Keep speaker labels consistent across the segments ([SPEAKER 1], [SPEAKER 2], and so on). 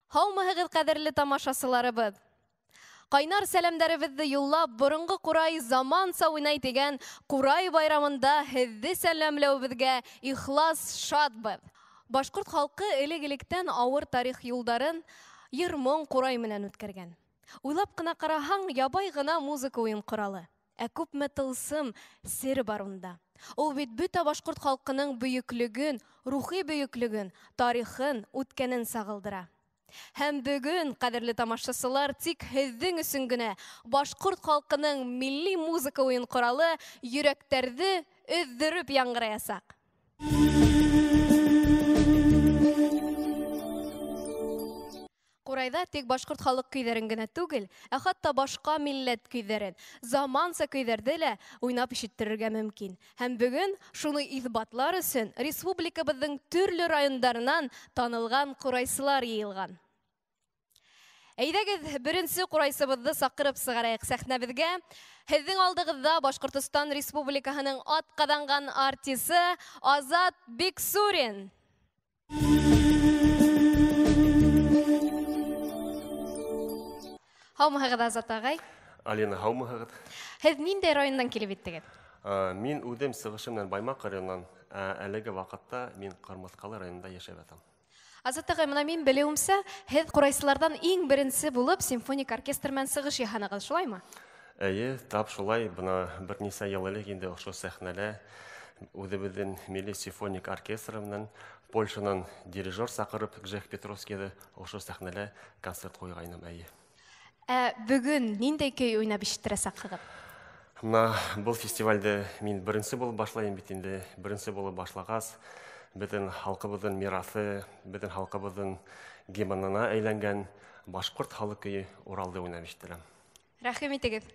[SPEAKER 1] Һаумыһығыҙ, ҡәҙерле тамашасыларыбыҙ! Ҡайнар сәләмдәребеҙҙе юллап, боронғо ҡурай заманса уйнай тигән ҡурай байрамында һеҙҙе сәләмләүебеҙгә ихлас шатбыҙ. Башҡорт халҡы элек-электән ауыр тарих юлдарын йыр-моң ҡурай менән үткәргән. Уйлап ҡына ҡараһаң, ябай ғына музыка уйын ҡоралы. Ә күпме тылсым, сер бар унда. Ул бит бөтә башҡорт халҡының бөйөклөгөн, рухи бөйөклөгөн, тарихын, үткәнен сағылдыра. Һәм бөгөн, ҡәҙерле тамашасылар, тик һеҙҙең өсөн генә башҡорт халҡының милли музыка уйын ҡоралы йөрәктәрҙе өҙҙөрөп яңғыраясаҡ. Ҡурайҙа тик башҡорт халыҡ көйҙәрен генә түгел, ә хатта башҡа милләт көйҙәрен, заманса көйҙәрҙе лә уйнап ишеттерергә мөмкин. Һәм бөгөн шуны иҫбатлар өсөн республикабыҙҙың төрлө райондарынан танылған ҡурайсылар йыйылған. Әйҙәгеҙ, беренсе ҡурайсыбыҙҙы саҡырып сығарайыҡ сәхнәбеҙгә. Һеҙҙең алдығыҙҙа Башҡортостан Республикаһының атҡаҙанған артисы Азат Биксурин. Һаумыһығыҙ, Азат ағай?
[SPEAKER 2] Алина, һаумыһығыҙ?
[SPEAKER 1] Һеҙ ниндәй райондан килеп еттегеҙ?
[SPEAKER 2] Мин үҙем сығышы менән Баймаҡ районынан, әлеге ваҡытта мин Ҡырмыҫҡалы районында йәшәп ятам.
[SPEAKER 1] Азат ағай, бына мин белеүемсә, һеҙ ҡурайсыларҙан иң беренсе булып симфоник оркестр менән сығыш яһанығыҙ, шулаймы?
[SPEAKER 2] Эйе, тап шулай. Бына бер нисә йыл элек инде ошо сәхнәлә үҙебеҙҙең милли симфоник оркестры менән Польшанан дирижер саҡырып Гжех Петровскийҙы ошо сәхнәлә концерт ҡуйғайным, эйе.
[SPEAKER 1] Ә бөгөн ниндәй көй уйнап ишеттерәсәкһегеҙ?
[SPEAKER 2] Бына был фестивалде мин беренсе булып башлайым бит инде. Беренсе булып башлағас, беҙҙең халҡыбыҙҙың мираҫы, беҙҙең халҡыбыҙҙың гимнына әйләнгән башҡорт халыҡ көйө Уралды уйнап ишеттерәм.
[SPEAKER 1] Рәхим итегеҙ.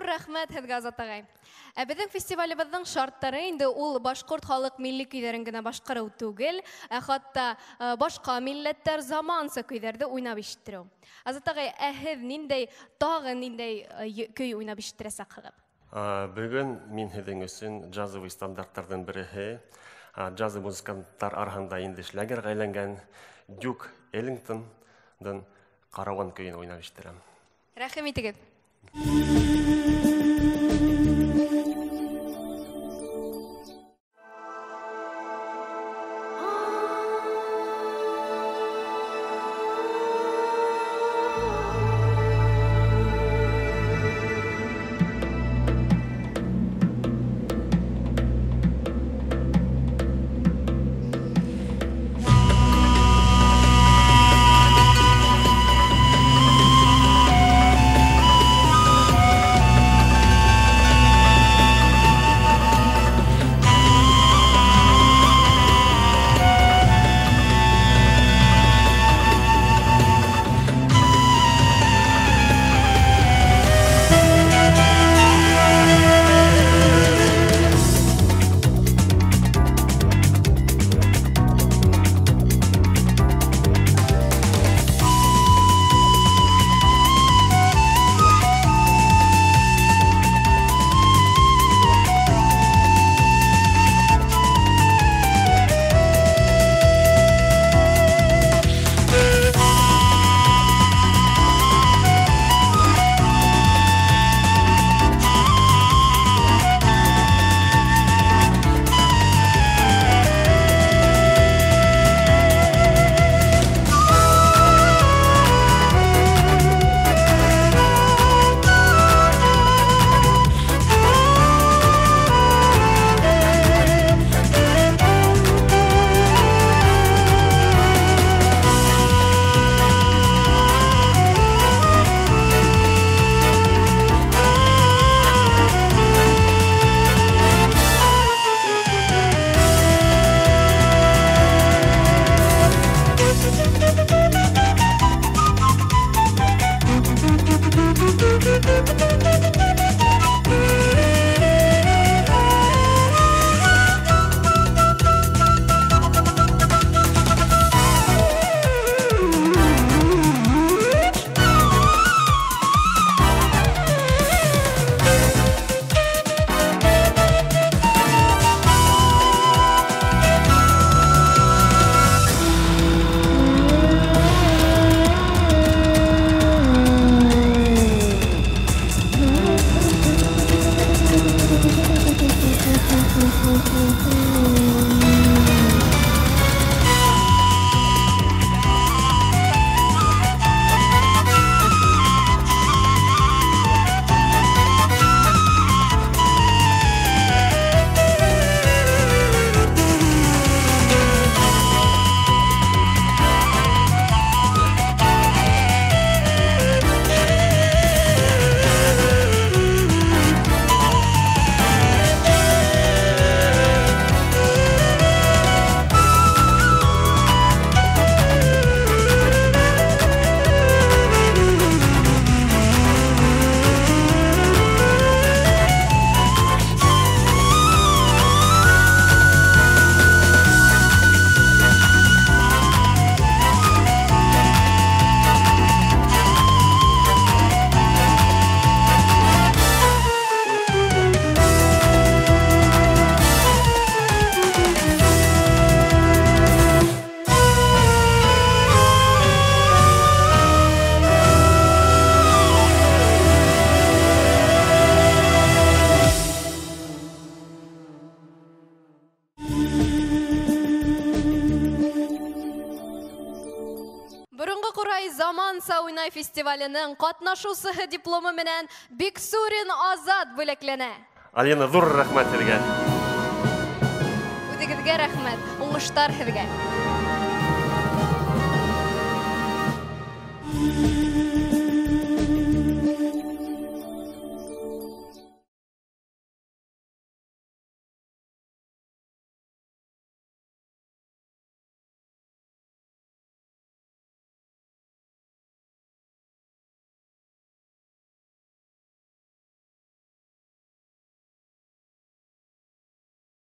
[SPEAKER 1] Рәхмәт һеҙгә, Азат ағай. Ә беҙҙең фестивалебеҙҙең шарттары инде ул башҡорт халыҡ милли көйҙәрен генә башҡарыу түгел, ә хатта башҡа милләттәр заманса көйҙәрҙе уйнап ишеттереү. Азат ағай, ә һеҙ ниндәй, тағы ниндәй көй уйнап ишеттерәсәкһегеҙ?
[SPEAKER 2] Бөгөн мин һеҙҙең өсөн джазовый стандарттарҙың береһе, джазы музыканттар араһында инде шлягерға әйләнгән Дюк Эллингтондың «Караван» көйөн уйнап ишеттерәм.
[SPEAKER 1] Рәхим итегеҙ. Курай заманса уйнай фестиваленең катнашыусыһы дипломы менән Биксурин Азат бүләкләнә.
[SPEAKER 2] Алина, ҙур рәхмәт һеҙгә.
[SPEAKER 1] Үҙегеҙгә рәхмәт, уңыштар һеҙгә.